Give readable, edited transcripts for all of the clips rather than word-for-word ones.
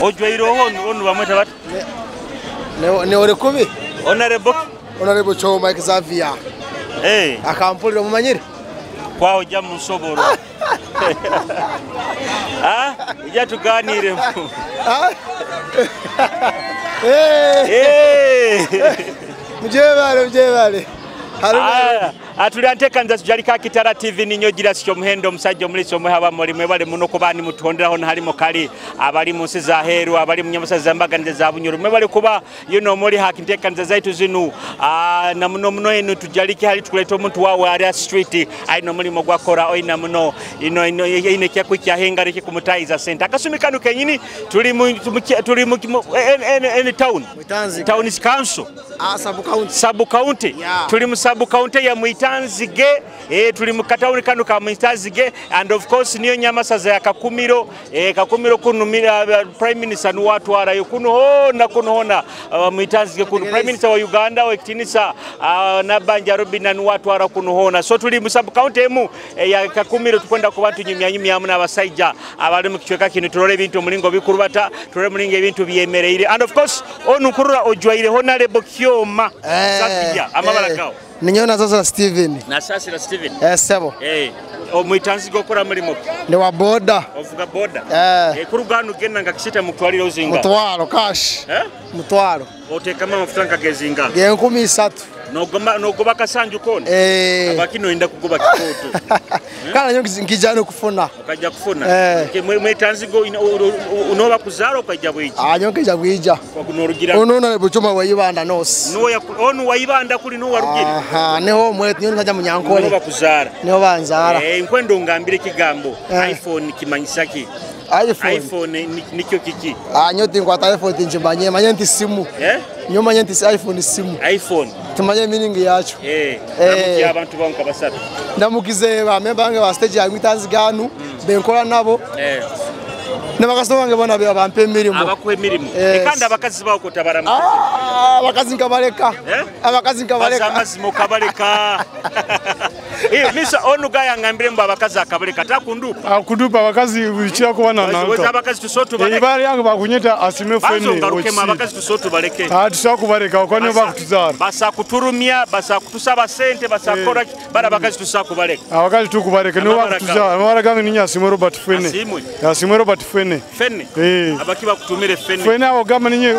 Ojwaireho onu bamweta bati? Ne ori kubi? Honorable? Honorable Choma Xavier. Eh. Akampulira omumanyire? Kwaho ojja munsoboro. Ah, ijja tuganire. Eh. Eh. Mujebale, mujebale. Atuli ntekanza tujalika Kitara TV ninyo gira sikyo muhendo omusajja omulisi omwe haba muri mwebale muno kuba ni mutonderaho harimo kali abali mu nsi za heru abali mu nyamusaza mbaganiza za Bunyoro mwebale kuba yuno muri hakintekanza zaitu zinu na muno muno eno tujalike hali tukuleta omuntu wawe ali street aino mulimo gwakora oina muno ino ino ine kyakukya henga reke kumutayiza sente akasumi kanu kenyini tuli mu town town council sub county sub county tuli mu sub county ya Mwitanzige tuli mu katawuni kanu ka Mwitanzige and of course niyo nyamasaza ya Kakumiro Kakumiro kunu Prime Minister nuwatwarayo kuno hona kuno hona Mwitanzige kuno Prime Minister wa Uganda wekitinisa Nabanja Robina nuwatwara kuno hona so tuli mu sub county emu ya Kakumiro tukwenda ku bantu nyumya nyumya amuna abasaija abali mu kichweka kino turole ebintu omulingo bikurubata turole mulingo ebintu byemereire and of course onu kurura ojwaire Honorable Kyoma Xavier amabara gawo Ninyona sasa Steven. Na sasa Steven. Sebo. Omwitanzige okora mulimo. Ndi wa boda. Ovuga boda. Kurugano genda nga kisita mutwalira ozinga. Mutwalo cash. Mutwalo. Oteka amafuta nga gezinga. Ge 13. Nogoma nogoba kasanju kone. Abakino inda kugoba kikoto. Kana nyo nkijano kufuna. Okaja kufuna. Mwitanzige unoba kuzaro okaja bwija. Nyo nkija bwija. Kwakunorugira. Ono buchoma wa Ibanda nos. No ya onu wa Ibanda kuli no warugira. Aha, niho mwe nyo nkaja munyankole. Noba kuzara. Niho banzara. Nkwendo ngambire kigambo iPhone kimanyisaki. iPhone nikyo kiki. Nyo tinkwata iPhone tinjimanye manye nti simu. Nyo manye nti iPhone simu. iPhone. Tumanye meaning yacho. Namukiye abantu banka basatu. Ndamukize ba member bange ba stage ya Mwitanzige anu benkola nabo. N'abakazi bange bona be bampa emirimu. Abakuha emirimu. Kandi abakazi bawo kotabara. Abakazi nkabaleka. Abakazi nkabaleka. Bazamazima okabaleka. Misa onu gaya ngambire mbu abakazi akabaleka takundupa. Akudupa abakazi bikira kuba nanka. Abakazi tusotu baleke. Ibali yange bakunyeta asime fene. Banzo abakazi tusotu baleke. Tusotu kubaleka kwani bakutuzara. Basa kuturumia, basa kutusaba sente, basa kora bara abakazi tusotu kubaleka. Abakazi tukubaleka no bakutuzara. Amabara gange ninya asime Robert Fene. Asime Robert Fene. Fene. Abaki bakutumire Fene. Fene abo gamba ninye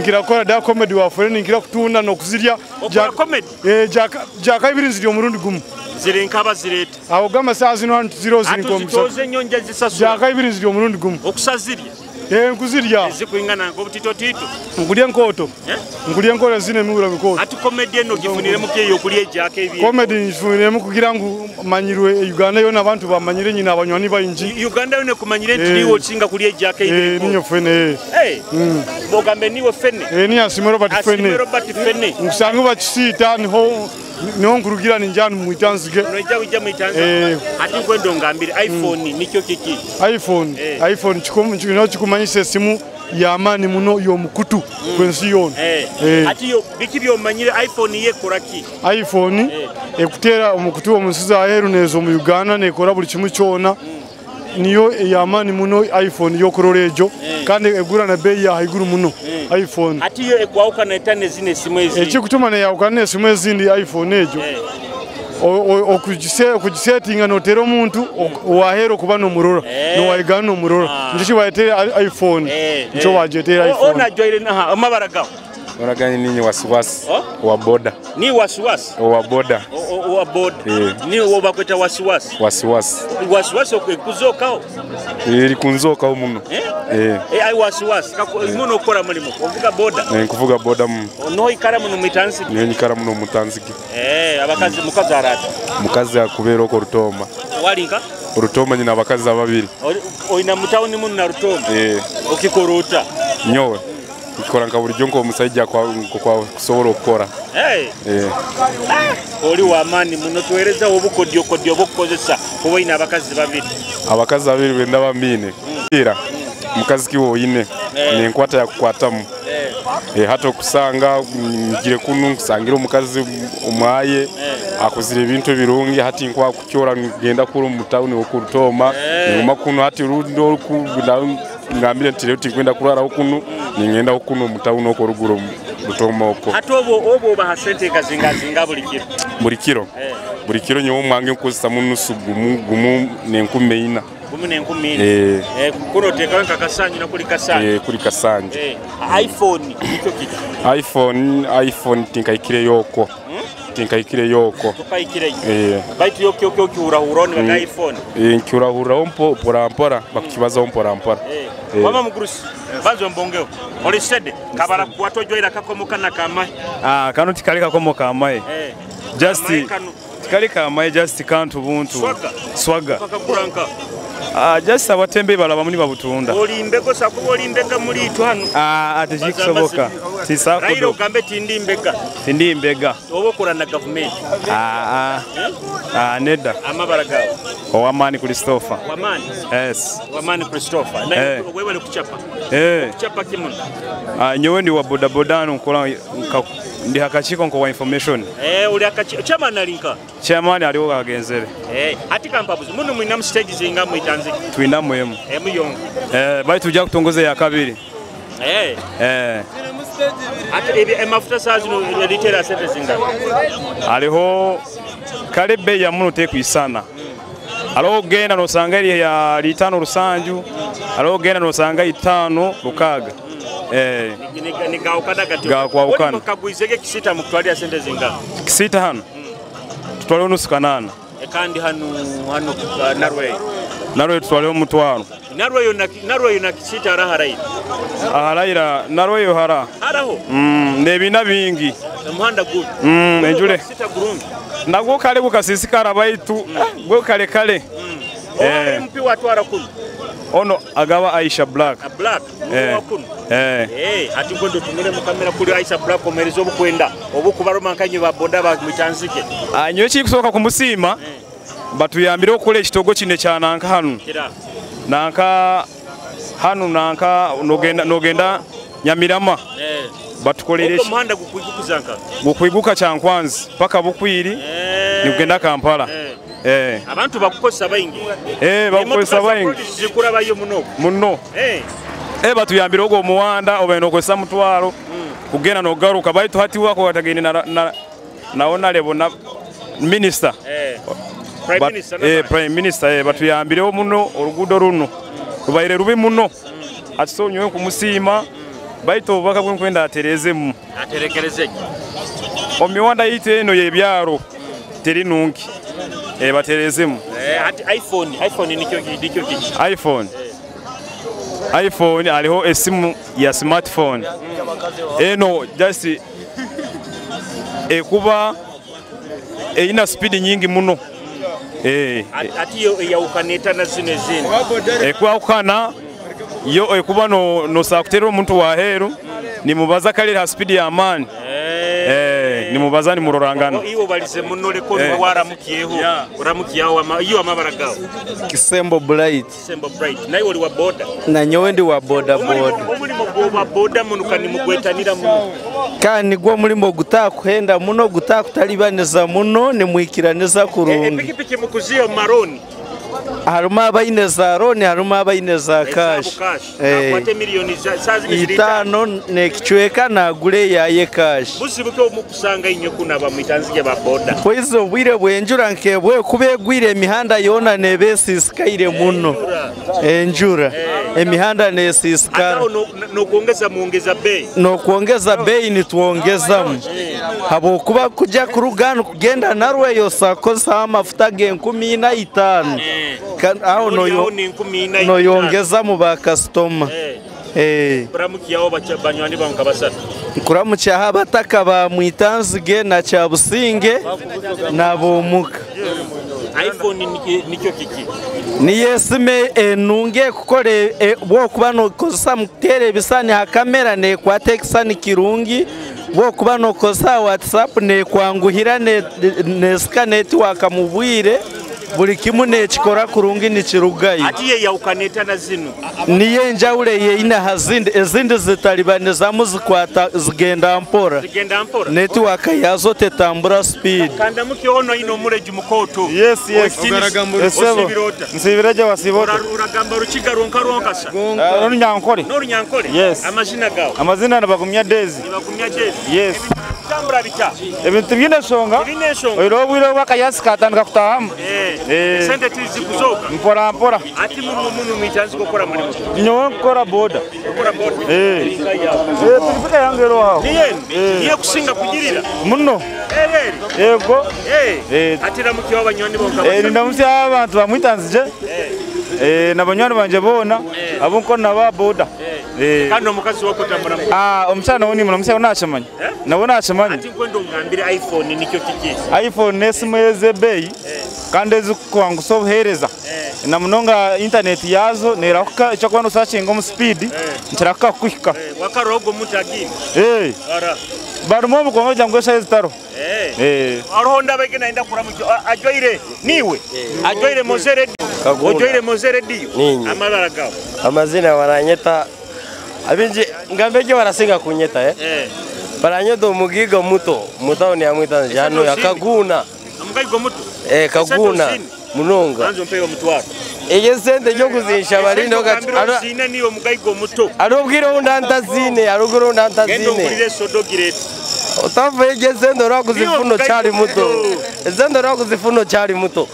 ngira kora da comedy wa Fene ngira kutunda no kuzirya. Comedy. Jaka ibiri nzirya omurundi gumu. Ziri nkaba zireta. Awo gamba saa zino hano ziro ziri nkomu. Atuzi nyonja zisasula. Jaka ibiri nzirya omurundi gumu. Okusazirya. Nkuzirya. Zikuingana ngo tito. Nkulya nkoto. Nkulya nkoto zine miwura mikoto. Ati comedy eno gifuniremu keyo kulya ejaka ebi. Comedy ngifuniremu kugira ngu manyirwe Uganda yona abantu bamanyire nyina abanywani bayinji. Uganda yone kumanyire nti niwo kinga kulya ejaka ebi. Ninyo Fene. Bogambe niwe Fene. Ni Asime Robert Fene. Asime Robert Fene. Nkusanga bakisita niho niho nkurugira ninjana Mwitanzige. Noija wijja Mwitanzige. Ati nkwendo ngambire iPhone nikyo kiki. iPhone. iPhone chikumanyisa esimu ya amani muno y'omukutu kwensi yona. Ati yo biki byomanyire iPhone yekora ki? iPhone ekutera omukutu omunsi za heru nezo mu Uganda nekora buli kimu kyona. Niyo yamani muno iPhone yokurora ejo kandi egura na bei ya haiguru muno iPhone. Ati yo ekwauka na etane zine simu ezi. Ekikutuma ne yauka ne simu ezindi iPhone ejo. Okugisetinga notera omuntu wahero kuba no murora no waigana no murora ndichi waetera iPhone nicho wajetera iPhone. Ona joire na amabara gawo. Oragani ninyi wasiwasi wa boda. Ni wasiwasi? Wa boda. Wa boda. Ni wo bakweta wasiwasi. Wasiwasi. Wasiwasi okuzokao. Iri kunzoka muno. Ai wasiwasi muno okora mulimo ovuga boda. Nkuvuga boda mu. No ikara muno Mwitanzige. Ni ikara muno Mwitanzige. Abakazi mukazi arata. Mukazi akubera oko Rutoma. Walinka? Rutoma nyina abakazi ababiri. Oina mutawuni muno na Rutoma. Okikorota. Nyowe. Nkora nka bulijjo nk'omusajja kwa kusobola okukora. Oli w'amaanyi muno tuweereza obukodyokodyo obw'okukozesa kuba olina abakazi babiri. Abakazi babiri be ndaba mbiine. Era mukazi kiwe oyine nenkwata yakukwatamu. Hata okusanga ngire kunu nkusangira omukazi omwaye akozire ebintu ebirungi hati nkwakukyora ngenda kula mu tawuni okurutoma nguma kuno hati rundi ngambire nti lero tinkwenda kuraraho kunu ningendaho kuno mu tawuni oko ruguru Rutooma oko. Hati obwo obaha sente kazingazinga buli kiro? Buli kiro. Buli kiro nyowe omwange nkozesa nusu gumu gumu n'4,000. Gumu n'4,000. Eh. Eh, kuno otekayo nka kasanyu nakuli kasanyu. Eh, kuli kasanje. Eh, iPhone nikyo kiki? iPhone tinkaikireyo oko. Tinkaikireyo oko. Tukayikireyo? Eh. Baitu yo kyo kyurahura ni baga iPhone? Eh, nkyurahuraho mpora mpora, bakukibazaho mpora mpora. Eh. Wama mugurusi banzo mbongeo olisede kabara kuwato joira kakomoka na kamahe. Ah, kano tikali kakomoka amahe. Eh. Just Amahe kano. tikali kamahe, just kantu buntu. Swaga. Swaga. Kakakuranka. Ah, just abatembe balaba muni babutunda. Oli mbego sakuba oli mbega muri itu hano. Ah, ate kikusoboka. Raila Tisakudo. ogambe tindi mbega. Tindi mbega. Oba okora na gavumenti. Ah, ah. Ah, nedda. Amabara gawe? Owamani Christopher. Wamani. Yes. Wamani Christopher. Naye webale kuchapa. Eh. Kuchapa kimuno. Ah, nyowe ndi wa boda boda nkola ndi hakachiko nko wa information. Eh, uli akachi chairman alinka. Chairman aliwo kagenzere. Eh, ati kampabuzi muno mwina mu stage zinga mwitanzike. Twinamu emu. Eh, muyonga. Eh, bali tujja kutongoza ya kabiri. Eh. Eh. Ate ebi emafuta saa zino litera sente zinga. Aliho kale bei ya muno tekwisana. Aliho genda nosanga eri ya litano rusanju, aliho genda nosanga 5 6. Eh. Ni gaukana kati. Gakwawukana. Kagwizege kisita mukutwalira sente zinga. Kisita hano. Tutwaleho nusu kanana. Kandi hano hano Narway. Narway tutwaleho 5,000. Narway na Narway na kisita araharaira. Aharaira Narway hara. Haraho. Nebina bingi. Omuhanda gubi. Enjure. Kisita gurungi. Nagwo kale gukasisikara baitu gwo kale kale. Eh. MP watwara kuno. Ono agaba Aisha Black. A Black. Eh. Kuno. Eh. Eh, ati ngondo tumire mu kamera kuli Aisha Black omereza obukwenda obukubaroma nkanyi ba boda ba mwitanzike. Ah, nyowe kikusoboka kumusima. Batuyambire okukola ekitogo kino ekya nanka hano. Kira. Nanka hano nanka nogenda Nyamirama. Eh. Batukolere omuhanda gukwigukuzanka. Gukwiguka Kyankwanzi paka Bukwiri. Eh. Nigenda Kampala. Eh. Eh. Abantu bakukozesa baingi. Eh, bakukozesa baingi. Zikura bayo muno. Muno. Eh. Eh, batuyambire ogwo omuhanda obaine okozesa 5,000 kugenda nogaruka baitu hati wako watagende na naona lebo na minister. Eh. Prime Minister. Eh, Prime Minister eh, batuyambireho muno oluguudo runo rubaire rubi muno. Ati so nyowe kumusiima baitu obubaka bwenkwenda aterezemu. Aterekereze. Omiwanda yitu eno y'ebyaro teri nungi. Eh, baterezemu. Eh, ati iPhone nikyo nikyo kiki? iPhone. iPhone aliho esimu ya smartphone. Eno just ekuba eina speed nyingi muno. Eh. Ati yo yawukaneta na zino ezindi. Ekwawukana yo ekuba no sakutera omuntu wa heru nimubaza kale ha speed ya amani. Eh, nimubaza nimurorangana. Iwo balize muno leko waramukiyeho. Uramukiyaho iyo amabara gawe. Kisembo Bright. Kisembo Bright. Naye oli wa boda. Na nyowe ndi wa boda boda. Omulimo gwa boda muno kandi mugwetanira muno. Kandi gwo mulimo gutakuhenda muno gutakutalibaniza muno nimwikiraniza kurungi. Epikipiki mukuziyo maroni. Haruma abaine za roni haruma abaine za cash. Akwate milioni 5 nekichweka nagule yaye cash. Buzibuke omukusanga inyo kuna bamwitanzige ba boda. Poizo bwire bwenjura nkebwe kubegwire emihanda yona nebesisikaire muno. Enjura. Emihanda nesisikara. No kuongeza muongeza bei. No kuongeza bei nituongezamu. Habwokuba kuja kurugano kugenda Narweyo sakosa amafuta ge 15. Aho noyongeza mu ba customer. Eh. Kuramukiyaho banywani banka basatu. Kuramukiyaho abataka ba Mwitanzige na Kyabusinge nabomuka. iPhone nikyo kiki? Niyo esime enunge kukora bwokuba nokozesa mukutera ebisani ha kamera nekwata ekisani kirungi, bwokuba nokozesa WhatsApp nekwanguhira nesika netiwaka mu bwire. Buli kimu nekikora kurungi nikirugayo. Ati ye yawukaneta na zino. Niyo enjawulo yeine ha zindi, ezindi zitalibanizamu zikwata zigenda mpora. Zigenda mpora. Network yazo tetambura speed. Kanda mukiono ino mureji mukoto. Yes, yes. Osibirota. Nsibireje wasibota. Uragamba rukiga ronka ronka sa. Runyankore. N'orunyankore. Yes. Amazina gawe. Amazina nabagumya Daisy. Nibagumya Daisy. Yes. Tambura bita. Ebintu byine ensonga. Byine ensonga. Oiro obwire bwakayasi katandika kutahamu. Sente tizikuzoka. Mpora mpora. Ati muri mwitanzi gukora mulimo. Nyowe nkora boda. Gukora boda. Pikipiki yange ero aho. Niye niye kusinga kugirira. Muno. Yego. Atira mukiwa abanywani bonka. Ndamutse abantu bamwitanzije. N'abanywani banje bona abo nkora naba boda. Kandi omukazi wako tambura. Omukyala nawe nimuna omukyala nakimanya. Nawe nakimanya. Ati nkwenda ongambire iPhone nikyo kiki? iPhone n'esimu ez'ebbeeyi kandi ezikwangusa obuheereza. Na munonga internet yazo nerahuka ekyokuba nosakinga omu speed nkirahuka kukuhika. Wakarogo omuntu agine. Ara. Barumu omukongo jangu eshaha ezitaro. Aroho ndabege naenda kuramukyo ajwaire niwe. Ajwaire Mozere. Ojwaire Mozere dio. Amabara gawe. Amazina baranyeta abinji ngambege barasinga kunyeta Baranyeta omugiga muto mutawuni ya Mwitanzi hano ya Kaguna. Omugiga muto? Kaguna munonga. Banzo mpeyo mutwaro. Ege sente ryo kuzinsha barindo gati. Niwe mugiga muto. Arubwira undi antazine, aruguru undi antazine. Gendo ngurire sodogirete. Utavuye ege sente urakuzifuno cyari muto. Sente urakuzifuno cyari muto.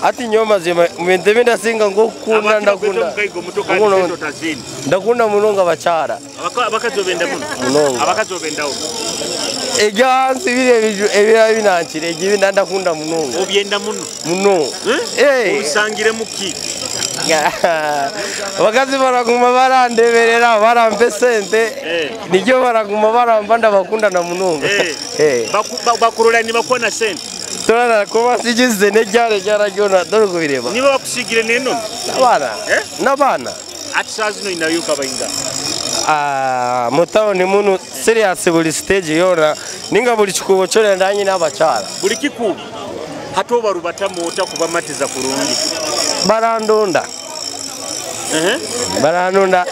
Ati nyoma zima mwende ndasinga ngo kunda ndakunda. Ndakunda munonga bacara. Abakazobenda muno. Abakazobendawo. Ejyansi bire ebira binankire egibi ndakunda munonga. Obyenda muno. Muno. Ubisangire muki. Abakazi baraguma barandeberera barampe sente. Nijyo baraguma baramba ndabakunda na munonga. Bakurura ni bakona sente. Turana kuba sigize nejyare cyarajyona dore kubireba. Niba bakusigire neno. Nabana. Nabana. Ati sazi no inayuka bayinga. Mutawuni muno serious buli stage yona ninga buli kikubo cyona ndanye n'abacara. Buli kikubo hatoba rubatamu kubamatiza kurungi. Barandonda. Barandonda.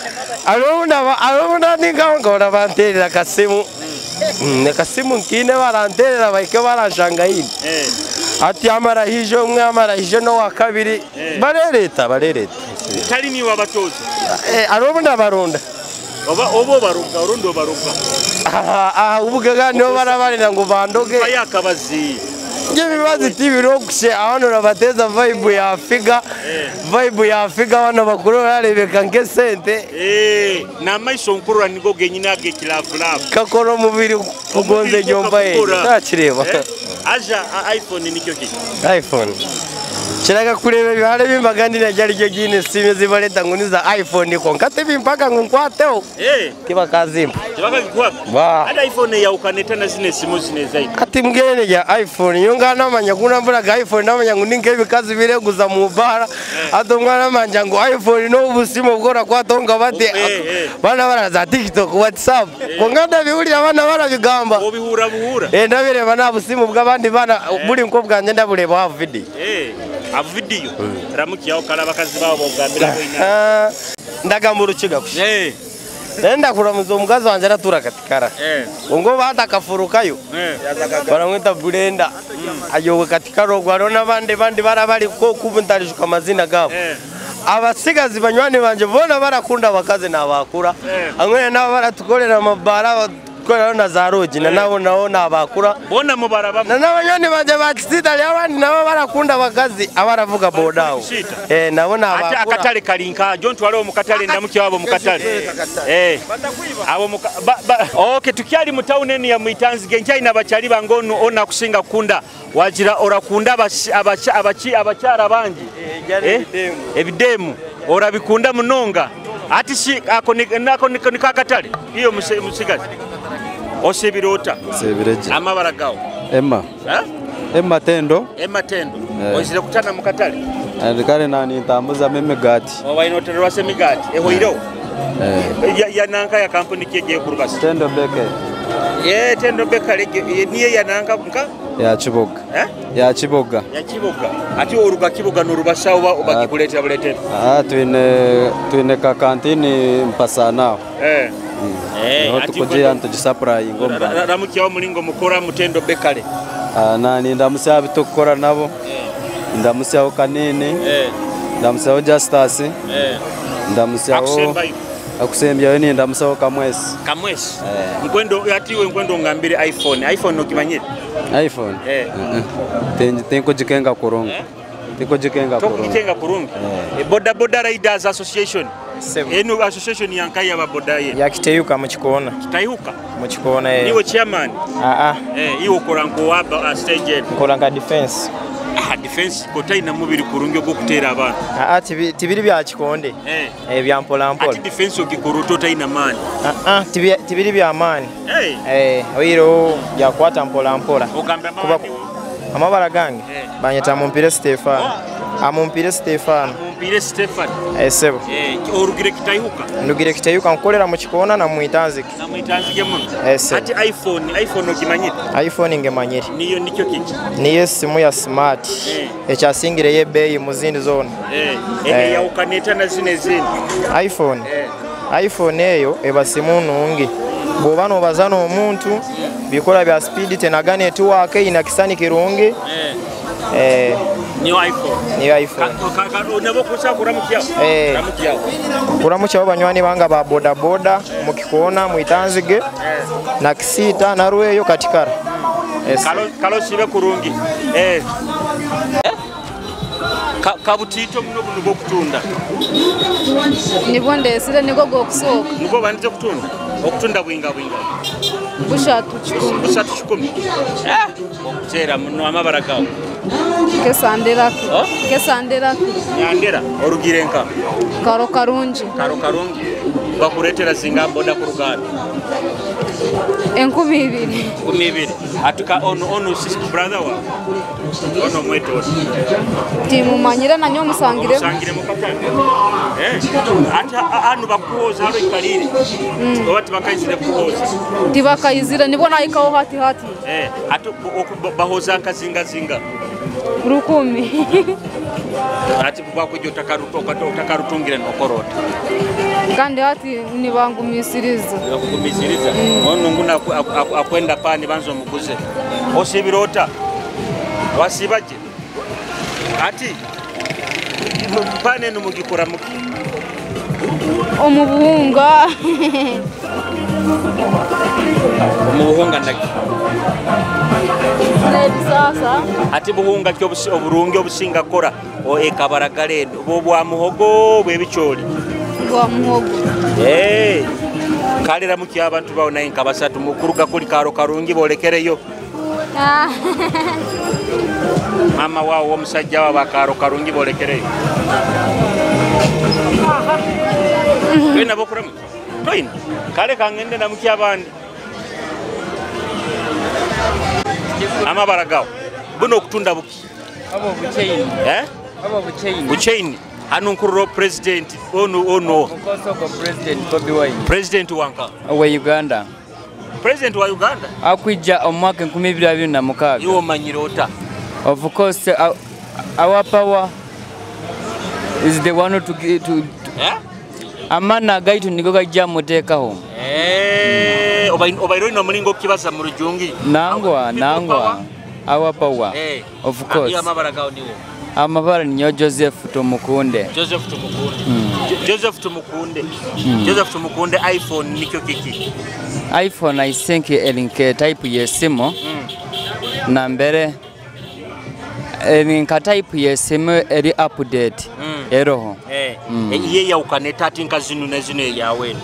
Arunda arunda ninga ngora banterera kasimu. Nekasimu nkine baranterera baike baranshanga yini. Ati amara hijo umwe amara hijo no wa kabiri barereta barereta. Tari ni wabatoza. Arunda barunda. Oba obo baruga urundo baruga. Ubugaga nibo barabarira ngo bandoge. Bayakabazi. Nje bibazi tibirokushe abantu rabateza vibe ya Afrika. Vibe ya Afrika bana bakuru barebeka nke sente. Na maiso nkurura nigo genyina ge kilavulavu. Kakoro mubiri kugonze jomba ye. Takireba. Aja iPhone nikyo kiki? iPhone. Chiraga kureba bihare bimbagandi na jari ryo gine sime zibareta ngo niza iPhone ko nkate bimpaka ngo nkwateho. Tibakazimpa. Tibakazikuwa. Ada iPhone ya ukaneta na zine simu zine zaidi. Ati mgene ya iPhone yonga namanya kuna mbura iPhone namanya ngo ninge bikazi bireguza mu bara. Ato mwana manja ngo iPhone no ubusimo bwora kwatonga bate. Bana baraza TikTok, WhatsApp. Ko nganda bihurira bana barabigamba. Obihura buhura. Ndabireba na busimu bw'abandi bana buri nko bwanje ndabureba ha video. A video ramukiyaho kala bakazi babo bogambira ko ina ndagamba urukiga kushe nenda kuramuza omukazi wanje aratura katikara ngo batakafurukayo baramwita Burenda ayowe katikara ogwo hariho n'abandi bandi barabari ko kubu ntarijuka amazina gabo abasigazi banywani banje bona barakunda abakazi nabakura amwe nabo baratukorera amabara korera na za roji na nabo nabo nabakura bona mubaraba na nabanyoni banje bakisita abandi nabo barakunda abakazi abaravuga bodawo nabo nabakura akatale kalinka John twalo mukatale ndamuki wabo mukatale abo okay tukyali mu town enu ya Mwitanzi genjai nabachali bangono ona kusinga kunda wajira orakunda abakyara bangi ebidemu orabikunda munonga ati si ako nikakatale iyo musigazi osibirota sibireje amabara gawo Emma Emma Tendo Emma Tendo ozire kutana mukatale andikale nani ntambuza memigati obainotererwa semigati ehoiro ya nanka ya kampuni keje kurubasa Tendo Beke Tendo Beke niye ya nanka nka Ya Kiboga. Ya Kiboga. Ya Kiboga. Ati oruga Kiboga n'orubasawo bakikuleetera buleetera? Twine ka kantini mpasanaho. Niho tukugira nitugisapurayinga omu bantu. Ramukyaho mulingo mukora Mutendo Bekale. Nani ndamusya abitukukora nabo. Ndamusyaho Kanini. Ndamusyaho Justus. Ndamusyaho akusembyayo ni ndamusyaho Kamwesi. Kamwesi. Nkwendo atiwe nkwendo ngambire iPhone. iPhone okimanyire? iPhone. Tinkugikenga kurungi. Tinkugikenga kurungi. Tokugikenga kurungi. Boda Boda Riders Association. Eno association yankai aba boda ye. Ya Kiteyuka mu Kikoona. Kitayuka? Mu Kikoona. Niwe chairman? Iwe okora nko stage. Nkora nka defense. Defense kotaina mubiri kurungi ogwokuteera abantu. Tibiri bya kikonde. Bya mpola mpola. Ati defense ogikora ototaina maani. Tibiri bya maani. Oiro byakwata mpola mpola. Ogamba maani. Amabara gange banyeta Mumpire Stefano. Amumpire Stefano. Mumpire Stefano. Sebo. Orugire Kitayuka. Ndugire Kitayuka nkolera mu Kikoona na Mwitanzige. Na Mwitanzige muno. Ati iPhone okimanyire? iPhone ngemanyire. Niyo nikyo kiki? Niyo simu ya smart. Ekyasingire ye mu zindi zona. Yawukaneta na zino ezindi. iPhone. iPhone eyo eba simu nungi. Bw'oba n'obaza n'omuntu bikola bya speed tenaga network ina kisani kirungi. Niyo iPhone. Niyo iPhone. Nabo kusa kuramukyaho. Kuramukyaho. Kuramukyaho banywani banga ba boda boda mu Kikoona Mwitanzige na Kisita na Rweyo Katikara. Kalo sibe kurungi. Kabutito muno buno bw'okutunda. Nibwo ndesire niko gwokusooka. Nibwo bandize kutunda. Okutunda bwinga bwinga. 310. 310. Okuteera muno amabara gawo. Kesanderaki. Kesanderaki. Nyandera orugire nka. Karo karungi. Karo karungi. Bakuretera zinga boda ku ruganda. 2000. 2000. Atuka ono sister brother wa. Ono mweto. Timumanyira nanyo musangire. Musangire mukatane. Ata anu bakuhoza haro ikalire. Oba tibakayizire kuhoza. Tibakayizire nibona ikaho hati hati. Atu bahoza nka zinga zinga. 10. Ati bwakujja otakarutungira nokorota. Kandi hati nibangumisiriza. Nibakugumisiriza. Ono nguna akwenda pani banzo muguze. Osibirota. Wasibaje. Ati pane numugikora muki. Omubuhunga. Omubuhunga naki. Nebisasa. Ati buhunga ki oburungi obusinga kora o ekabaragale bwa muhogo bwebicholi. Bwa muhogo. Kalera muki abantu bawo naye nkabasatu mukuruga kuli karo karungi bolekereyo. Mama wawo omusajja wa bakaro karungi bolekereyo. Twina bokuramu. Twina. Kale kangende na muki abandi. Amabara gawo. Buno okutunda buki. Abo buchain. Abo buchain. Buchain. Hano nkurro president ono. Mukoso ko president Bobi Wine. President wanka. Wa Uganda. President wa Uganda. Akwijja omwaka 2026. Iwo manyire ota. Of course our power is the one to amana gaitu nigo gajja mutekaho. Obairo ino mulingo kibaza mu rujungi. Nangwa our power. Of course. Amabara gawo niwo. Amabara niyo Joseph Tumukunde. Joseph Tumukunde. Joseph Tumukunde. Joseph Tumukunde iPhone nikyo kiki? iPhone I think elinke type yesimu. Nambere elinka type yesimu eri update. Eroho. Iye yawukaneta ati nka zino na zino eyawe.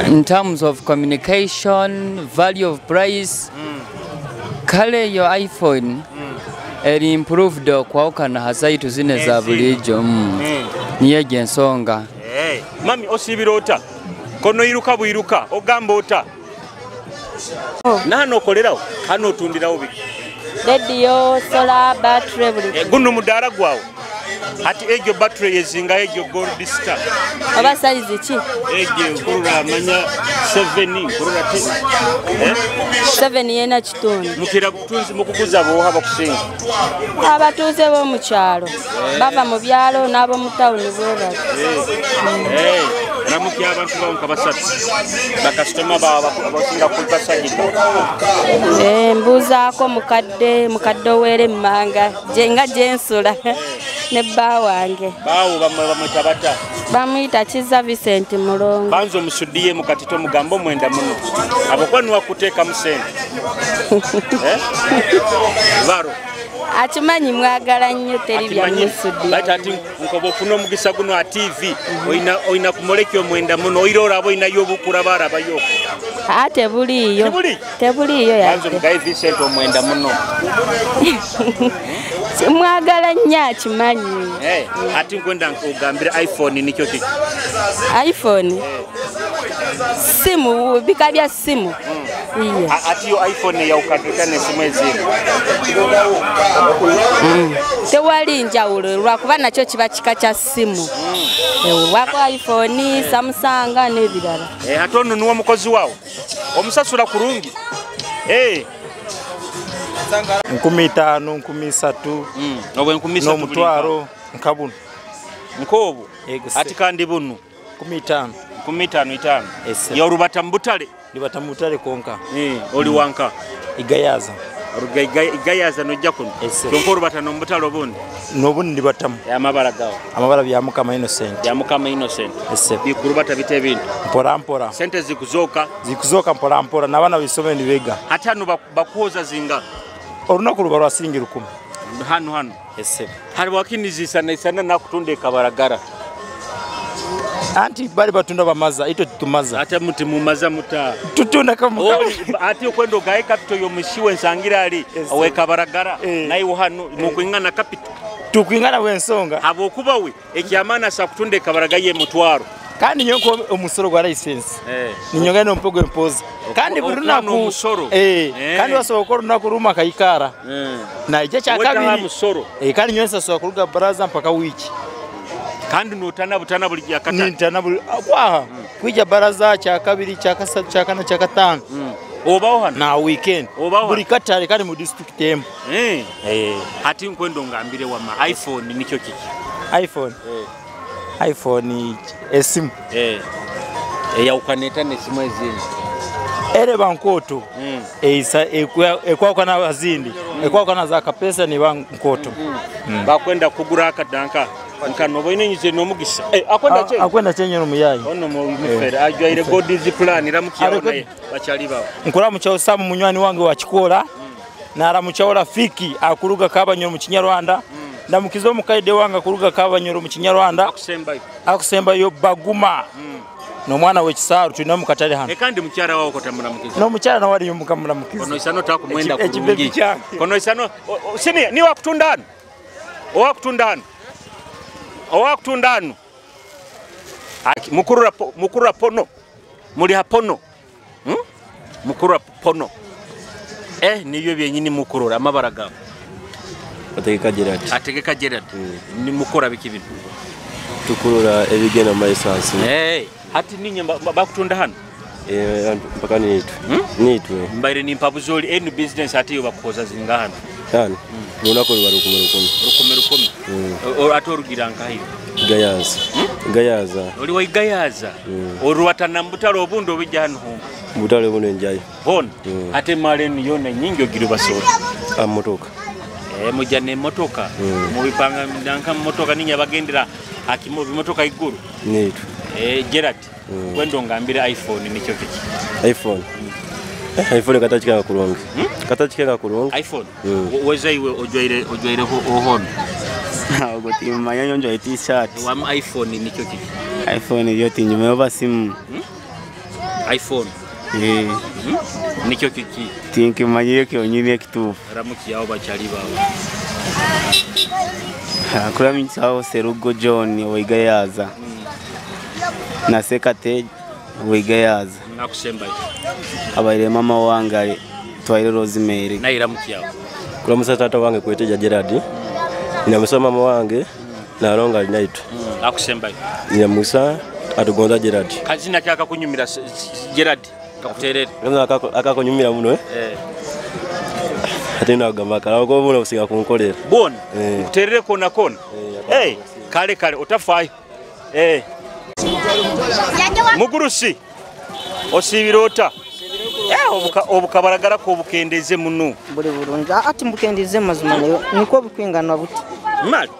In terms of communication, value of price, kale yo iPhone eri improved kwawukana hazaitu zine za bulijo. Niyo ensonga. Mami osibira ota kono iruka bwiruka ogamba ota nahano okolerawo hano otundirawo biki? Radio, solar, battery buli. Guno mudara gwawo. Ati egyo battery yezinga egyo Gold Star. Oba size ki? Egyo nkurura manya 7 nkurura 10. 7 yena kitundu. Mukira kutunzi mukuguza boha bakusinga. Abatuuze b'omu kyalo bava mu byalo n'ab'omu tawuni bwe bati. Ramuki abantu bawo basatu. Bakasitoma abasinga kubasagika. Mbuuzaako mukadde oweere emmanga nga gye nsula ne bba wange. Baawo bamwita bata? Bamuyita Kizza Vincent Mulongo. Banza omusudiye mu katito mugambo mwenda muno. Abokuba niwakuteekamu ssente. Baro. Akimanyi mwagala nnyo teri bya musudi. Bati ati nkoba ofuna omugisa guno a TV oyina kumolekyo omwenda muno oira oraba oyinayo obukura barabayo. Tebuliiyo. Tebuliiyo yadde. Banza omugaye Vincent omwenda muno. Mwagala nnyo akimanyi. Ati nkwenda nkugambira iPhone nikyo kiki? iPhone? Simu, bika bya simu. Ati yo iPhone yawukadde n'essimu ezindi. Tewali njawulo lwakuba nakyo kiba kika kya simu. Lwako iPhone, Samsung n'ebirala. Ate ono niwo omukozi waawo omusasula kurungi. 5,000, 3,000 n'omutwaro nka buno. Nk'obwo? Ati kandi buno? 15. 15. Yorubata mu butale? Ndibata mu butale konka. Oli wanka? Igayaza. Igayaza nojja kuno. Kyonka orubata n'omubutale obundi? N'obundi ndibatamu. Amabara gawo? Amabara bya Mukama Innocent. Bya Mukama Innocent. Bikurubata bite ebintu? Mpora mpora. Sente zikuzooka? Zikuzooka mpora mpora n'abaana b'isomero nibega. Ate hano bakuhoza zinga? Olunaku luba lwa siringi 10. Hano hano? Hari wakinizisana isana nakutunda ekabaragara. Anti bali batunda bamaza ito tumaza. Ate muti mumaza muta. Tutunda kama ati okwenda ogaye capital yomushiwe nsangira ali owekabaragara naye hano mukwingana capital. Tukwingana wensonga. Habwokuba we ekyamana sa kutunda ekabaraga ye mutwaro. Kandi nyoko omusoro gwa license. Ninyonga no mpogo empoza. Kandi buri lunaku kandi wasobola okukora olunaku ruma akayikara. Na ijja kya kabiri. Kandi nyonsa sobola kuruga baraza mpaka wiki. Kandi notana butana buli yakata. Nintana buli kwaha. Kwija baraza kya kabiri kya kasatu kya kana kya katano. Obaho hano? Na weekend. Buli katale kandi mu district emu. Ati nkwendo ngambire wama iPhone nikyo kiki? iPhone. iPhone esimu. Eyawukaneta n'esimu ezindi. Ereba nkoto. Eisa ekwawukana azindi. Ekwawukana za kapesa ni ba nkoto. Bakwenda kugura akadanka. Nkano boine nyize n'omugisa. Akwenda chenye. Akwenda chenye n'omuyayi. Ono mufere ajwaire God's plan ramukiyawo naye bakyali bawo. Nkora muchawo Samu munywani wange wa kikola. Naramuchawo Rafiki akuruga Kabanyoro mu Kinyarwanda. Ndamukiza omukaide wange akuruga Kabanyoro mu Kinyarwanda. Akusembayo Baguma. N'omwana w'ekisaaru tulina mu katale hano. Kandi mukyala wawo kotamulamukiza. N'omukyala nawe aliyo mukamulamukiza. Kono isano takumwenda kurungi. Kono isano sini ni wakutunda hano. Owakutunda hano. Owakutunda hano. Mukurura pono. Muli hapono. Mukurura pono. Niyo byenyini mukurura amabara gawe. Ategeka Gerard. Ategeka Gerard. Ni mukora biki bintu? Tukurura ebigenda mu license. Hati ninye bakutunda hano? Mpaka nitwe. Nitwe. Mbaire ni mpabuzoli enu business ati yo bakoza zinga hano. Hano. Lunako luba 1,000. 1,000. Ate orugira nkahiyo? Gayaza. Gayaza. Oli wa Gayaza. Oruwatana mbutale obundi obijja hano hongo. Mbutale buno enjayo. Hon. Ate male enu yona nyingi ogira basobola. Motoka. Mujja n'emmotoka. Mubipanga ndanka mmotoka ninye abagendera akimo bimotoka iguru. Nitwe. Gerard, kwendo ngambira iPhone nikyo kiki? iPhone. iPhone katachikanga kurungi. Katachikanga kurungi. iPhone. Weza iwe ojwaire ohono. Ntabwo timanya nyonjo t-shirt. Wa iPhone nikyo kiki? iPhone yo tinyuma oba simu. iPhone. Nikyo kiki? Tinkimanyiyo kyonyini ekituufu. Ramuki yawo bakyali bawe. Kuramikyawo Serugo John Oigayaza. Na Sekate Oigayaza. Nakusembayo. Abaire mama wange twaire Rosemary. Naye ramuki yawo. Kulamusa tata wange kweteja Gerard. Ninamusa mama wange Naronga ali naitwe. Akusembayo. Nyamusa atugonza Gerard. Kazina kyaka kunyumira Gerard kakuterere. Kazina akakunyumira muno eh. Ate nagamba kala ko buno businga kunkolera. Bona. Kuterere kona kona. Eh, kale kale otafayo. Eh. Mugurusi osibirota. Obukabaragara ko bukendeze muno. Buli bulungi. Ati mbukendeze mazima nayo niko bukwingana buti. Mali.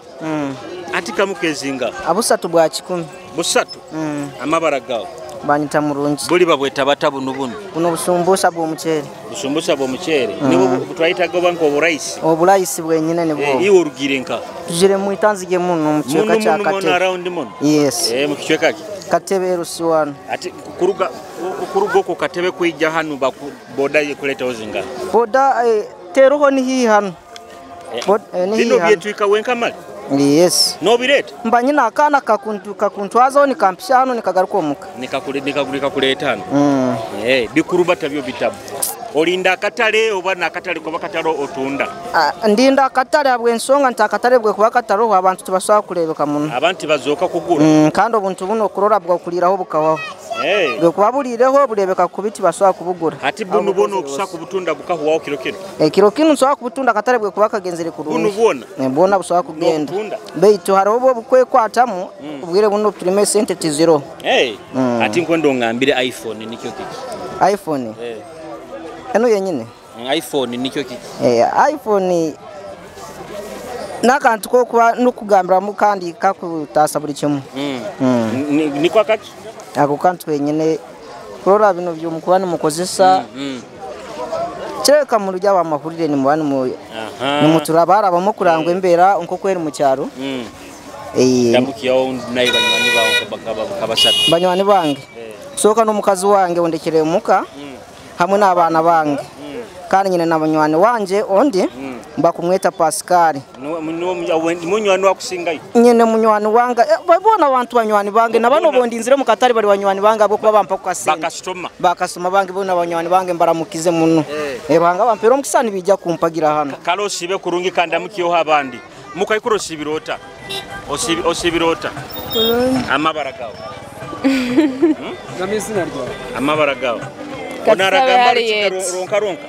Ati kamukezinga. Abusatu bwa 10. Busatu. Amabara gawo. Banyita mulungi. Buli babweta bata buno buno. Buno busumbusa bw'omuceere. Busumbusa bw'omuceere. Nibo butwayitaga banko oburaisi. Oburaisi bwenyine nibwo. Iwe orugire nka. Tujire mu itanzige muno mu kichweka kya Katebe. Muno around muno. Yes. Mu kichweka ki? Katebe Rusiwano. Ati kuruga okwo Katebe kwijja hano boda yekuleta ozinga. Boda teruho ni hi hano. Bino byetwika wenka mali. Yes. Nobireta. Mba nyina akana kakuntwazo nikampisha hano nikagaruka omuka. Nikakuleta hano. Bikuruba tabyo bitabu. Olinda akatale oba nakatale kuba katalo otunda. Ndinda akatale abwensonga nti akatale bwe kuba katalo abantu tubasobola kurebeka muno. Abantu bazooka kugura. Kandi obuntu buno okurora bwakuliraho bukawaho. Bwe kuba bulireho burebeka kubiti basobola kubugura. Ati buno buno okusa kubutunda bukahuwaho kiro kino. Kiro kino nsobola kubutunda akatale bwe kuba kagenzere kurungi. Buno bwona. Bwona busobola kugenda. Beitu hariho obwo bukwekwatamu obwire buno tulime sente tiziro. Ati nkwenda ongambire iPhone nikyo kiki? iPhone. Eno yenyine. iPhone nikyo kiki? iPhone nakantu ko kuba nukugambira kandi kakutasa buli kimu. Niko akaki? Ako kantu yenyine kurora bino byo mukuba nimukozesa. Kireka mu rujya bamahurire ni mubani mu nimuturabara abamukurangwa embera nko kweri mu cyaro. Ndamukiyaho naye banywani bawo kabasatu. Banywani bange. Soka n'omukazi wange ondekere muka. Hamwe n'abaana bange. Kandi nyine n'abanywani wanje ondi mbakumweta Pascal. Munywani wakusingayo. Nyine munywani wange babona abantu banywani bange nabano bondi nzire mu katari bali banywani bange abo kuba bampa kukasente. Bakasitoma. Bakasitoma bange bona banywani bange mbaramukize muno. Banga bampera omukisani bijja kumpagira hano. Kalo sibe kurungi kandi amukiyoho abandi. Mukaikuro sibirota. Osibirota. Amabara gawo. Amabara gawo. Onaragamba ronka ronka.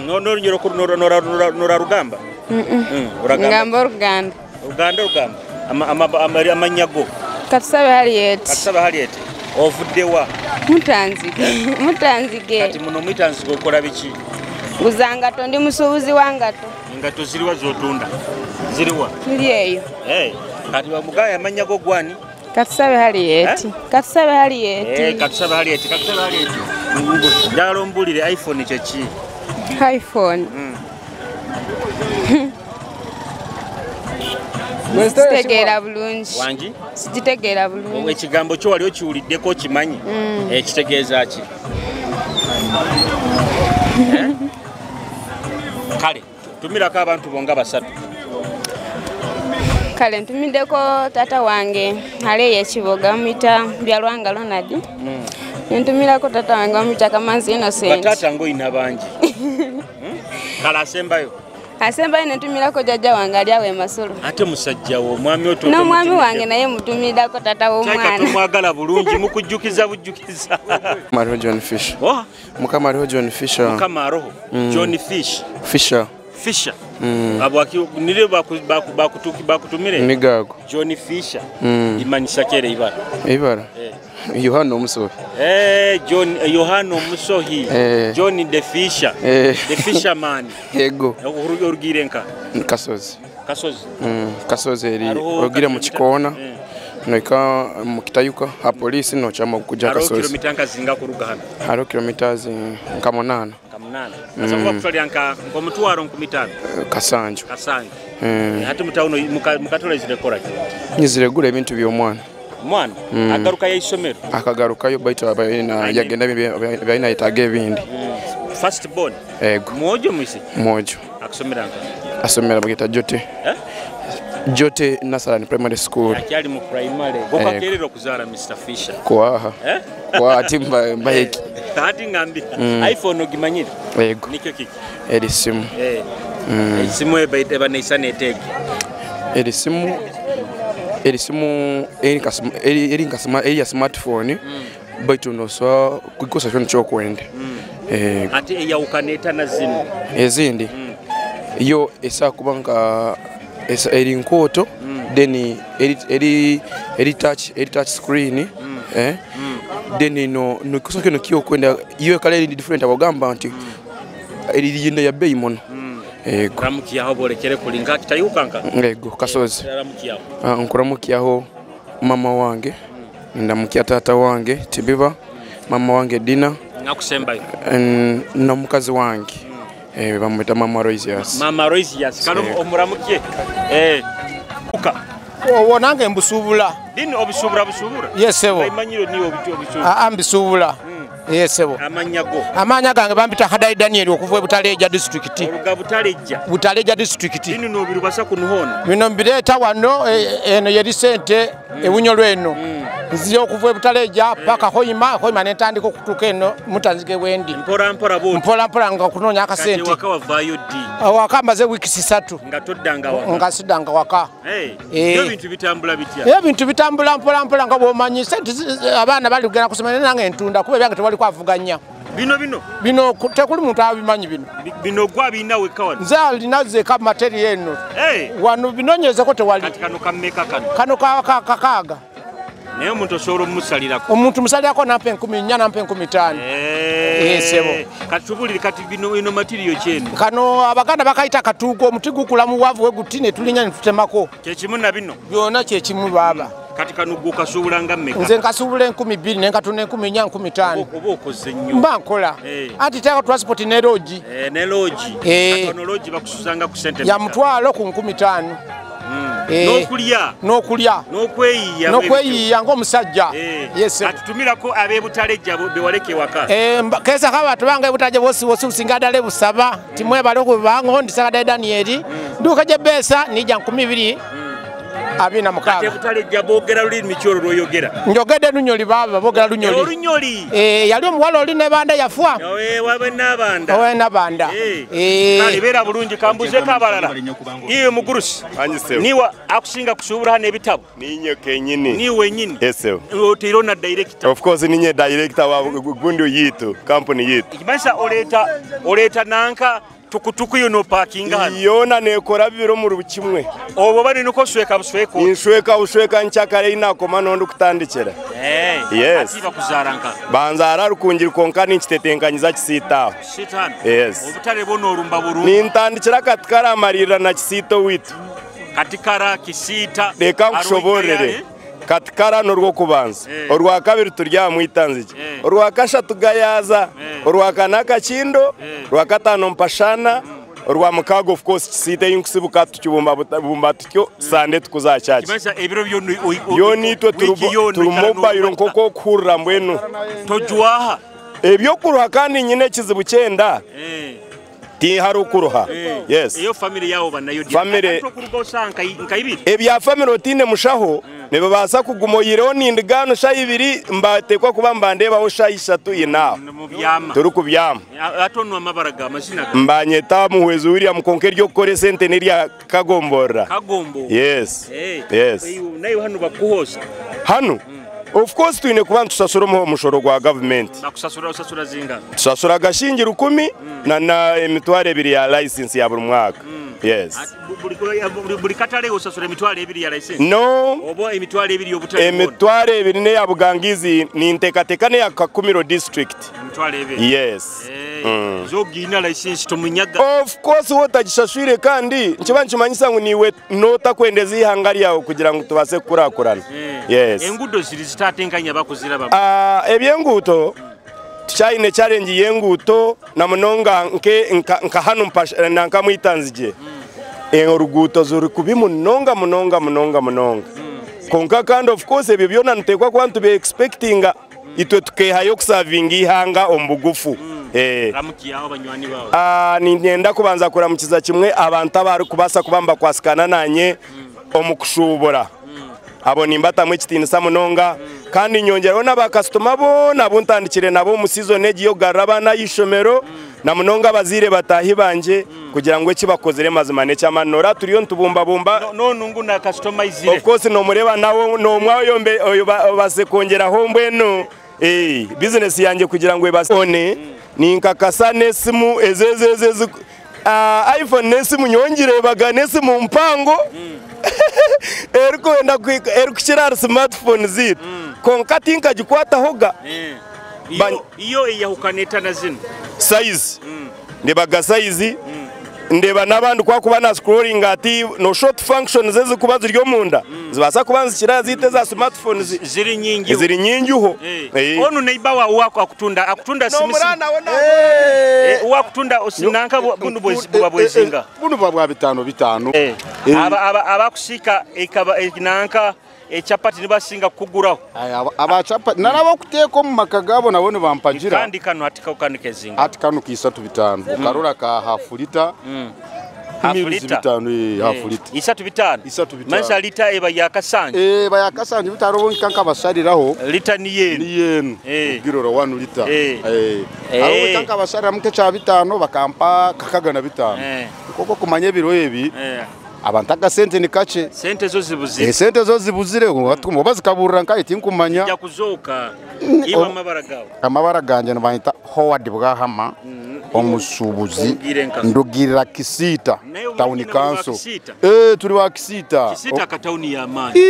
No no nora rugamba. Ngamba Ruganda. Ruganda rugamba. Ama amanyago. Katusabe Harriet. Katusabe Harriet. Ovuddewa. Mutanzige. Mutanzige. Kati muno mutanzige okola biki? Guzangato ndi musuubuzi wa ngato. Ngato ziriwa zotunda. Ziriwa. Ziri eyo. Kati bamugaya amanyago gwani? Katusabe Harriet. Katusabe Harriet. Katusabe Harriet. Katusabe Harriet. Njagala ombulire iPhone kyeki? iPhone. Sitegeera bulungi. Wangi? Sitegeera bulungi. Ekigambo kyo wali okiwuliddeko okimanyi? Kitegeeza ki? Kale, tumirako abantu bonga basatu. Kale ntumiddeko tata wange aleeyo ekiboga bamuyita Byalwanga Ronald. Ntumirako tata wange bamuyita Kamanzi Innocent. Batata ng'olina bangi. Kale asembayo. Asembayo nentumirako jjajja wange ali awo e Masolo. Ate musajja wo omwami oto. N'omwami wange naye mutumiddako tata w'omwana. Tumwagala bulungi mukujjukiza bujjukiza. Mukama John Fisher. Mukama ariho John Fisher. Mukama ariho John Fish. Fisher. Fisher. Abo nire bakutumire. Migago. John Fisher. Imanyisa kere ibara. Ibara. Yohana Omusohi. John Yohana Omusohi. John the Fisher. The fisherman. Yego. Orugire nka. Kasozi. Kasozi. Kasozi eri orugire mu kikona. Noika mu kitayuka ha polisi no chama kuja Kasozi. Haro kilomita nka zinga kuruga hano. Haro kilomita nka 8. Nka 8. Kasozi bakutwalira nka omutwaro 50. Kasanju. Kasanju. Hati mutauno mukatola zirekora ki? Nyiziregura ebintu by'omwana. Mwana agaruka y'isomero akagarukayo baitu abayina yagenda byayina yetaga ebindi. First born. Ego. Mwojo mwisi. Mwojo. Akusomera nka. Asomera bagita Jote. Jote Nasarani Primary School. Akyali mu primary. Gokakerera okuzaala Mr Fisher. Kwaha. Kwa ati mbaheki. Ati ngambi. iPhone ogimanyire. Ego. Nikyo kiki? Eri simu. Esimu eba neisana etege. Eri simu Eri simu eri ya smartphone baitu nosobola kugikozesa kyona kyokwenda. Ate eyawukana etana zino ezindi yo esobola kuba nka eri nkooto, then eri touch screen, then no nokozesa kyona kyokwenda. Iyo kale eri different, abagamba nti eri yinda ya bei muno. Ramukiyaho borekere kulinga kitayukanka. Ego kasozi. Nkuramukyaho mama wange, ndamukia tata wange Tibiba, mama wange Dina nakusembayo na mukazi wange bamwita mama Roisias. Mama Roisias kano omuramukie uka owo nange mbusubula. Dini obusubura busubura. Yes sebo. Imanyiro ni obusubura. Mbisubula. Yes sebo. Amanya go. Amanya gange bambita Hadai Daniel okuva Butaleja district. Oruga Butaleja. Butaleja district. Dini no birubasa kunuhona. Bino mbireta wano eno yeri sente ebunyolo eno. Nziyo okuva Butaleja paka Hoima, Hoima netandika okutuka eno mutanzike wendi. Mpora mpora bo. Mpora mpora nga kunonya akasente. Kati waka wavayo di. Waka maze wiki 3. Nga toddanga waka. Nga sidanga waka. Hey. Ebintu bitambula bitya? Ebintu bitambula mpola mpola nga bwomanyi sente abaana bali kugenda kusoma nange ntunda kuba ebyange tewali kwavuganya. Bino bino? Bino tekuli muntu abimanyi bino. Bino gwa bina weka wano? Nze alina zeka material eno. Wano binonyezeko tewali. Kati kano kammeka kano? Kano kakaaga. Naye omuntu osobola omusalirako? Omuntu musalirako nampa 1400 nampa 1500. Sebo. Kati tubulire kati bino eno material kyeno. Kano Abaganda bakayita katuugo, omuti gukula mu wavu we guti ne tulinya ne tutemako. Kyekimu na bino? Byonna kyekimu baaba. Kati kano gwe okasuubula nga mmeka? Nze nkasuubula 2000 ne nkatunda 1400 1500. Oba okoze nnyo. Mba nkola. Anti teeka transport ne lodge. Ne lodge. Kati ono lodge bakusuzanga ku sente ya mutwalo ku 1500. N'okulya. N'okulya. N'okweyiya. N'okweyiya ng'omusajja. Yes. Atutumirako ab'e Butaleja bewaleke waka. Kesa kaba bange Butaleja bosi bosi usinga dale busaba. Timwebale okubango ndisaka Daniel. Nduka je besa nija 2000. Abina mukaga. Ate Butaleja bogera lulimi ki olwo lw'oyogera? Njogedde lunyoli baba, bogera lunyoli. Olunyoli. Yali omuwala oli ne banda yafwa. Wabe n'abanda. Owe n'abanda. Kale beera bulungi kambuzeeko abalala. Iwe mugurusi. Niwe akusinga kusuubula hano ebitabo. Ninye kenyini. Niwe wenyini. Yes. Oteiro na director. Of course ninye director wa gundi yitu, company yitu. Kimanyisa oleeta nanka tukutuku yono parkinga hano. Yona nekora bibiro mu rukimwe. Obo bari nuko sweka busweko. Insweka usweka nchakare inakoma nondo kutandikira. Yes. Ati bakuzaranka. Banzara rukungira konka ninkitetenkanyiza Kisita. Sitano. Yes. Obutale bono orumba burungi. Nintandikira katikara amarira na Kisita witu. Katikara Kisita. Reka nkushoborere. Katikara norwo kubanza. Orwa kabiri turya mwitanzije. Orwa kashatu Gayaza. Orwa kana Kachindo. Orwa katano Mpashana. Orwa mukago of course Kisita yinkusibuka tukibumba bumba tutyo sande tukuzachaje. Kimanyisa ebiro byo yonitwe turumobayiro nkoko kurra mbwenu. Tojwaha. Ebyokuruha kandi nyine kizibu kyenda. Tiharukuruha. Yes. Iyo family yawo banayo. Family nkaibiri. Ebya family otine mushaho nibabasa kugumoyireho nindigano shayibiri mbatekwa kuba mbandebaho shayishatu ina. Turi kubyama. Atonwa amabaraga amazina. Mbanyeta Muhwezi William konke ryo kore sente nerya Kagombora. Kagombo. Yes. Yes. Nayo hano bakuhosa. Hano. Of course twine kuba tusasura omushoro gwa government. Bakusasura usasura zinga. Tusasura gashingi 10 na emitwaro 2 ya license ya buri mwaka. Yes. Buri katale usasura emitwaro 2 ya license. No. Obo emitwaro 2 y'obutale. Emitwaro 2 ne ya Bugangizi ni ntekateka ne ya Kakumiro district. Emitwaro 2. Yes. Zogina license tomunyaga. Of course wotagishashwire kandi nkiba nkimanyisa ngu niwe nota kwendeza ihanga lyawe kugira ngu tubase kukurakurana. Yes. Engudo ziri zitatenkanya bakuzira baba. Ebyenguuto tukyayine challenge yenguuto na munonga nka hano nanka mwitanzije. Oruguuto zuri kubi munonga munonga munonga munonga. Konka kandi of course ebyo byona ntekwa kuba ntube expectinga itwe tukehayo kusavinga ihanga ombugufu. Ramukiyaho banywani bawe. Ninyenda kubanza kuramukiza kimwe abantu abari kubasa kubamba kwasikana nanye omukushubura. Abo nimbatamwe ekitinisa munonga kandi nyongeraho n'abakasitoma bo nabo ntandikire nabo mu season egiyo garra abana y'ishomero Na munonga abaziire batahi banje kugira ngu eki bakozere mazima n'ekyamaani nora turiyo nitubumbabumba nonungu na customize. Of course nomureba nawe nomwa oyo oyo base kongeraho mbwenu business yanjye kugira ngo ebasone ninkakasa n'esimu ezezeze iPhone n'esimu nyongire baga n'esimu mpango erikwenda erikukira smartphone zitu konka tinkagikwatahoga. Iyo eyahukaneta na zino size ndebaga size ndeba n'abandi kwakuba na scrolling ati no short functions ezikuba ziri omunda zibasa kuba nzikira zite za smartphones ziri nyingi ziri nyingi ho. Onu neighbor wa wako akutunda simisi wakutunda osinanka bunu bwa bwezinga bunu bwa bitano bitano aba abakusika ekaba nanka echapati nibasinga kuguraho aba chapati narabo kuteka mu makagabo nabo nibampagira kandi kano hatika kanikezinga ati kano kisatu bitano ukarora ka half liter half liter bitano half liter isatu bitano mansa liter eba yakasanje eba yakasanje bitaro bonka nkabashariraho liter ni yenu ugirora 1 liter abo tanka basharira muke cha bitano bakampa kakagana bitano koko kumanye biro ebi abantu agasente ni kache sente zo zibuzire sente zo zibuzire bazikaburira nkaye tinkumanya ya kuzoka iba amabara gawe amabara ganje nabanyita Howard Bwahama omusubuzi ndugirira Kisita town council turi wa Kisita Kisita ka town ya mani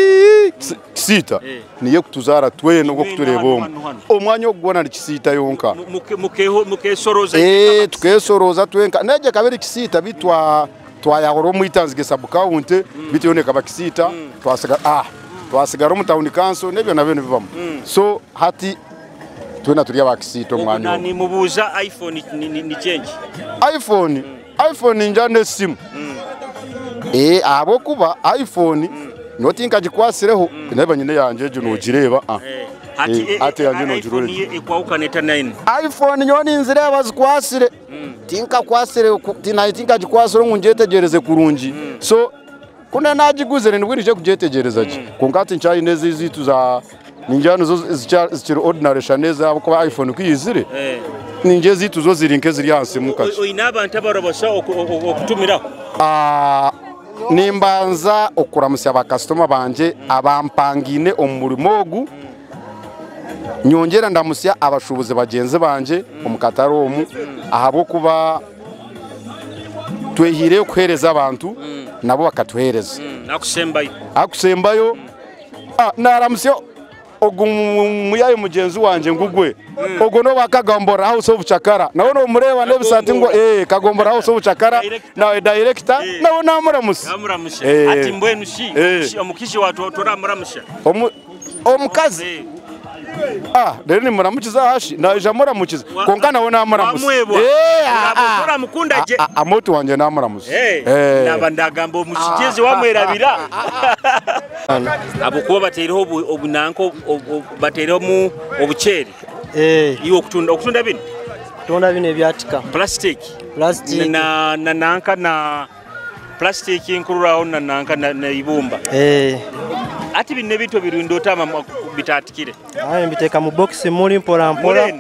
Kisita niye kutuzara twene ubwo kutureba omwanya ogubona ni Kisita yonka mukesoroza tukesoroza twenka neje kabiri Kisita bitwa twayahora omwitanzige sub county bitiyoneka bakisita twasigara twasigara mu town council nebyo nabyo nibivamo so hati twena turi abakisita omwanya ni mubuza iPhone ni change iPhone iPhone njane simu abo kuba iPhone notinka gikwasireho neba nyine yanje je nogireba ati yanje nogirore ikwaukaneta 9 iPhone nyoni nzira bazikwasire tinka kwasire tinka gikwasire ngo njetegereze kurungi so kuna najiguzere ndwirije kujetegereza ki konkati nchayi nezi zitu za ninjano zo zikiri ordinary shaneza kuba iPhone kwiyizire ninje zitu zo zirinke ziri hansi mukachi oyina abantu abarobosha okutumiraho nimbanza okuramusya abakasitoma banje abampangine omurimo ogu nyongera ndamusya abashubuzi bagenzi banje omukataro omu ahabwokuba twehire kuhereza abantu nabo bakatuhereza akusembayo naramusya ogu muyaye mugenzi wanje ngugwe ogo no bakagombora house of chakara nawo no mureba nebisati ngo kagombora house of chakara nawe director nawo namuramusa ati mbwenu shi omukishi watu toramuramusha omukazi rero nimuramukiza hashi naje muramukiza konka nawe namuramusa mukunda je amoto wanje namuramusa naba ndagamba omukizi wamwerabira abo kuba batereho obunanko batereho mu obuceri iwo okutunda bino kutunda bino ebyatika plastic na nanka na plastic nkururaho na nanka na ibumba ati bino ebintu birundo otama bitatikire aye mbiteka mu box muri mpora mpora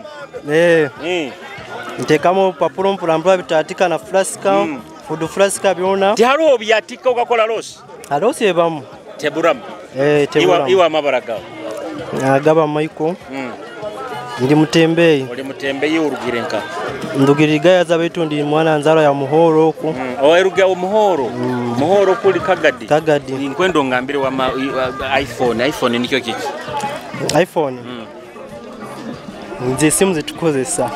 ntekamo papuro mpora mpora bitatika na flaska food flaska byona tihariho byatika ugakola loss alosi ebamu teburamu teburamu iwa amabara gawe agaba Michael ndi mutembeyi oli mutembeyi urugire nka ndugiriga yaza ndi mwana nzaro ya muhoro oku oeruga omuhoro muhoro kuli kagadi kagadi nkwendo ngambire wa iPhone nikyo kiki iPhone nze simu zitukozesa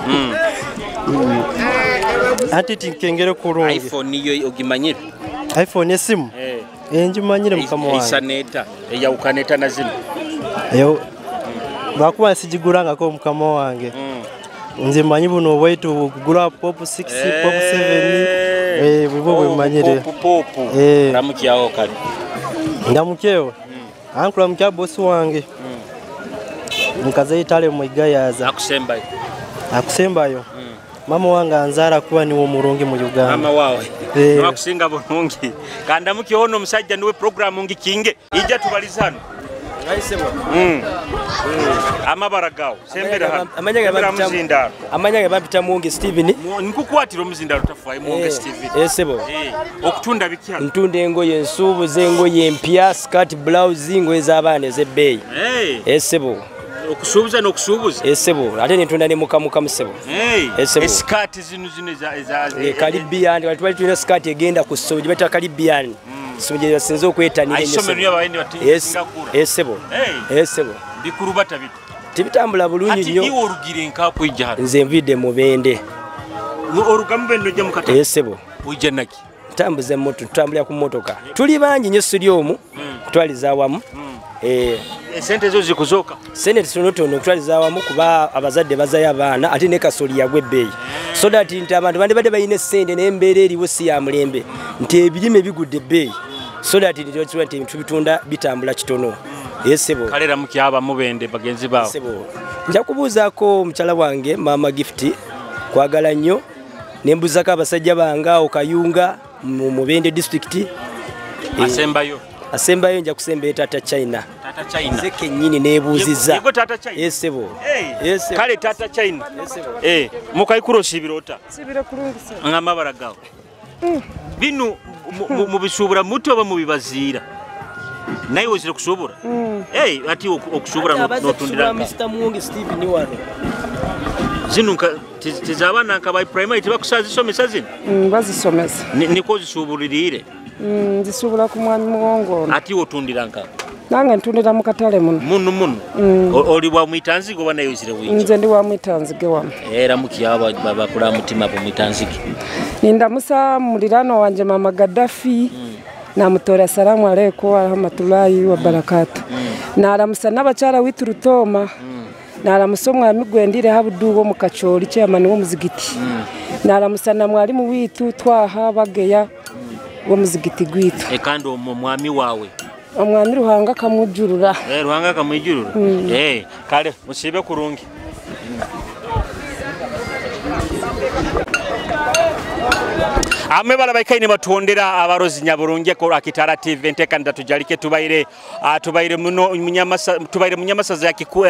ati tinkengere kurungi iPhone niyo ogimanyire iPhone esimu njimanyire mukama wange isaneta eyaukaneta na zino eyo bakuba sijiguranga ko mukama wange nze manyi buno obwaitu kugura pop 6 pop 7 bwo bwemanyire pop ramukyaho kale ndamukyewe ankula mukya boss wange mukaze itale muigayaza akusembayo mama wange anzara kuba niwo murungi mu Uganda mama wawe nakusinga bulungi kanda mukyono omusajja niwe program ngikinge ijja tubalizano Amabara gawe sembera hano. Sembera muzindaro. Amanya ge bampita Muwonge Steven. Nkukwatira omuzindaro tafaayo Muwonge Steven. Esebo. Okutunda biki hano? Ntunda engoye ensuubuza engoye empya, skirt, blouse, engoye z'abaana ez'ebbeeyi. Esebo. Okusuubuza n'okusuubuza? Esebo, ate nentunda ne mukamuka musebo. Esebo. Esikaati zino zino eza Caribbean, wali twali tulina skirt egenda ku ssomero gye bayita Caribbean. Ssomero gye basinze okwetanira ennyo Essomero ssebo. lyo abayindi Yes, batinga esebo. Esebo. Bikurubata biti. Tebitambula bulungi Ati nnyo. iwe orugira enkapu ijja hano. Nze nviidde Mubende. Oruga Mubende ojja mu katale? Esebo. Ojja naki? Ntambuza emmoto, tutambulira ku mmotoka. Tuli bangi nnyo siri omu, kutwaliza awamu. Esente zo zikuzooka? Sente tonotono okutwaliza awamu kuba abazadde bazayo abaana ate ne kasoli yagwa ebbeeyi. So that nti abantu bandibadde balina essente naye embeera eriwo si ya mulembe nti ebirime bigudde ebbeeyi. So that nti tuba nti ebintu bitunda bitambula kitono. Esebo. Kalera mukyaba Mubende bagenzi baawe. Esebo. Nja kubuuzaako mukyala wange Maama Gift kwagala nnyo ne mbuuzaako abasajja bange awo Kayunga mu Mubende district. Asembayo. Asembayo nja kusembayo Taata China. Taata China. Nze kennyini neebuuzizza. Yego Taata China. Esebo. Kale Taata China. Mukaikuro osibira ota? Sibira kulungi sebo. Ng'amabara gawe. Bino mubisuubura muti oba mubibaziira? Naye ozire kusuubura? Ati okusuubura n'otundira nka? Mr. Muwonge Steven wano. Zino tizabaana nka ba primary tebakusazisomesa zino? Bazisomesa. Niko ozisuubuliriire? Nzisuubula ku mwami Muwonge ono. Ati otundira nka? Nange ntundira mu katale muno. Muno muno? Oli wa Mwitanzige oba naye ozire wiki? Nze ndi wa Mwitanzige wano. Era mukyaba bakula mutima bu Mwitanzige. Nindamusa mulirano wanje Mama Gaddafi. Namutora salamu aleikum wa rahmatullahi wa barakatuh. Naramusa n'abakyala witu Rutoma. Naramusa omwami gwendire habuduwo mu Kacholi chairman w'omuzigiti. Naramusa na mwalimu witu twaha bageya w'omuzigiti gwitu. Kandi omwami wawe? Omwami Ruhanga kamujurura. Ruhanga kamujurura. Kale musibe kurungi. Amwe bala baikaine batondera abarozi nyaburungi ko Akitara TV enteka ndatujalike tubaire tubaire muno munyamasa tubaire munyamasaza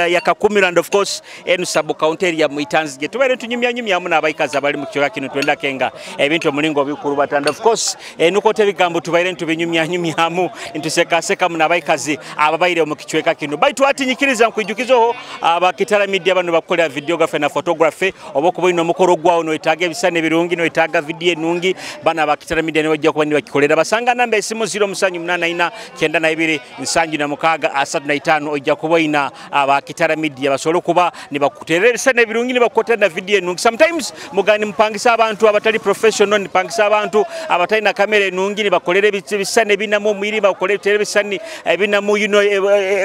ya Kakumiro and of course enu sub county ya Mwitanzige tubaire tunyumya nyumya muno abaikaza bali mu kiyoka kino twenda kenga ebintu omulingo bikurubata and of course enuko tebigambo tubaire ntubinyumya nyumyamu ntuseka seka muno abaikazi ababaire mu kichweka kino baitu atinyikiriza nkwijukizo abakitara media bano bakolera videography na photography obokuba ino mukoro gwawo no etaga ebisane birungi no etaga video nungi bana bakitara media ne wajja kuba nibakikolera basanga namba esimu 0784 92 76 35 ojja kuba abakitara media basobola kuba nibakutereresa nebirungi nibakotera na video nungi. Sometimes mugani mpangisa abantu abatali professional nipangisa abantu abatali na kamera enungi nibakolera ebisane binamu omwiri bakolera ebisane binamu you know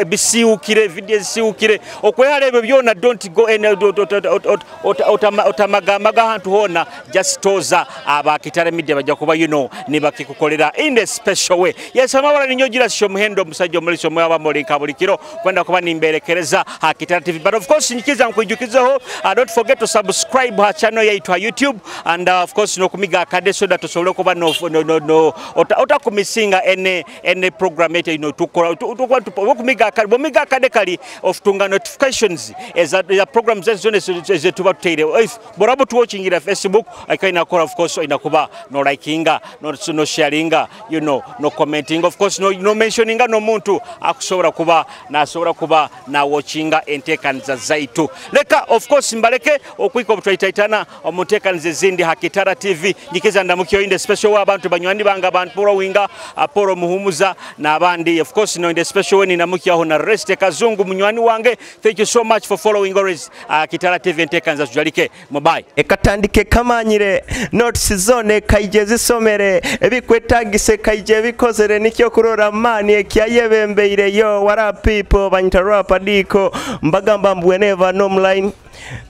bisiukire video zisiukire okwehale ebyo byona don't go and otamagamaga hantu hona just toza abakitara media bajja kuba you know nibakikukolera in a special way. Yes, amawala ninyogira sho muhendo musajja omuliso mwe abamolinka buli kiro kwenda kuba nimberekereza Akitara TV. But of course nyikiza nkuijukizeho don't forget to subscribe her channel yaitwa YouTube and of course nokumiga akade so that tusobole kuba no otakumisinga ene program yetu ino tukora okumiga akade bomiga akade kali of tunga notifications eza programs zone zetuba tuteire if borabo tuwatchingira Facebook akaina kora of course inakuba no likinga no sharinga you know no commenting of course no mentioninga no muntu akusobora kuba nasobora kuba na watchinga enteekaniza zaitu. Leka of course mbaleke okwiko obutwaitaitana omunteekaniza ezindi Hakitara TV nyikiza ndamukyo inde special wa abantu banywani banga abantu Polo Winga Apollo Muhumuza n'abandi of course no inde special we ninamukyaho na Reste Kazungu munywani wange. Thank you so much for following always Hakitara TV enteekaniza tujalike mobile ekatandike kamanyire notes zone kaije zisomere ebikwetagise kaije bikozere nikyo kurora mani ekyayebembeire yo what up people banyita rap diko mbagamba mbweneva no line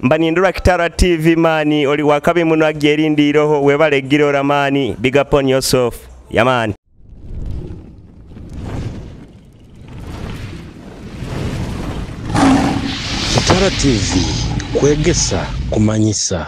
mbanindura Kitara TV mani oli wakabi muno agyerindiroho webale girora mani big up on yourself yamani. Kitara TV kwegesa kumanyisa.